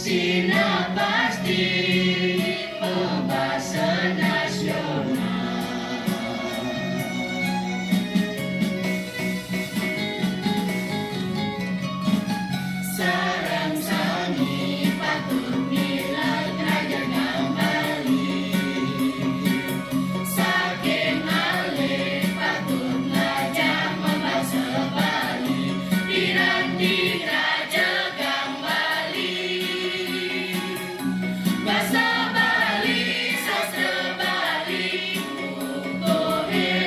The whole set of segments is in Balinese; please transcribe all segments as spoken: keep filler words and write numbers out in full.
Sina pasti pabasa nasional. Sareng sami patut milet ngrajagaang Bali. Saking alit patut nglajah mabasa Bali. Piranti ngrajagaang Bali. Basa Bali, sastra Bali, kukuhé.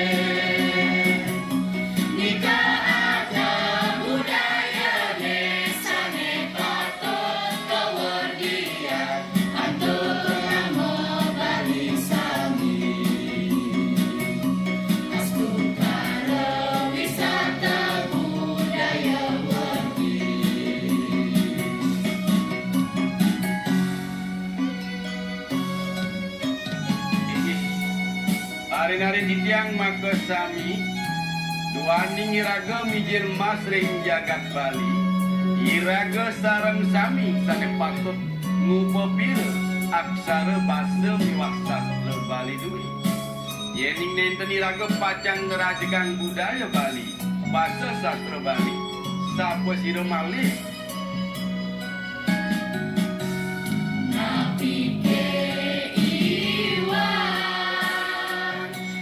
Nika ada budayané sané patut kawardian antuk krama Bali sami. Astungkara wisata budaya wargi. Inggih. Ari-ari titiang makasami, duaning iraga mijil mas ring jagat Bali, iraga sareng sami sané patut ngupapira aksara basa miwah sastra Bali dué. Yéning nénten iraga pacang ngrajegang budaya Bali, basa sastra Bali, sapasira malih Napike iwang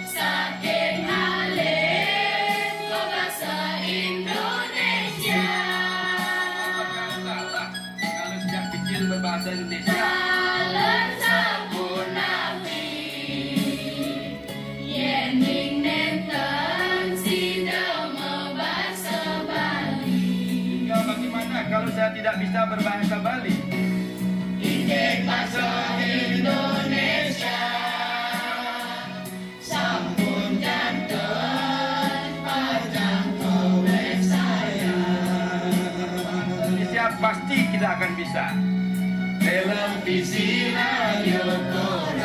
saking alit basa Indonesia. Salah, kalau sejak kecil berbahasa Indonesia. Taler sapunapi yéning nénten sida mabasa Bali. Tinggal bagaimana kalau saya tidak bisa berbahasa Bali? Indik basa Indonesia sampun janten pacang kawéksayang. Indonesia pasti kita akan bisa. Televisi, radio, koran.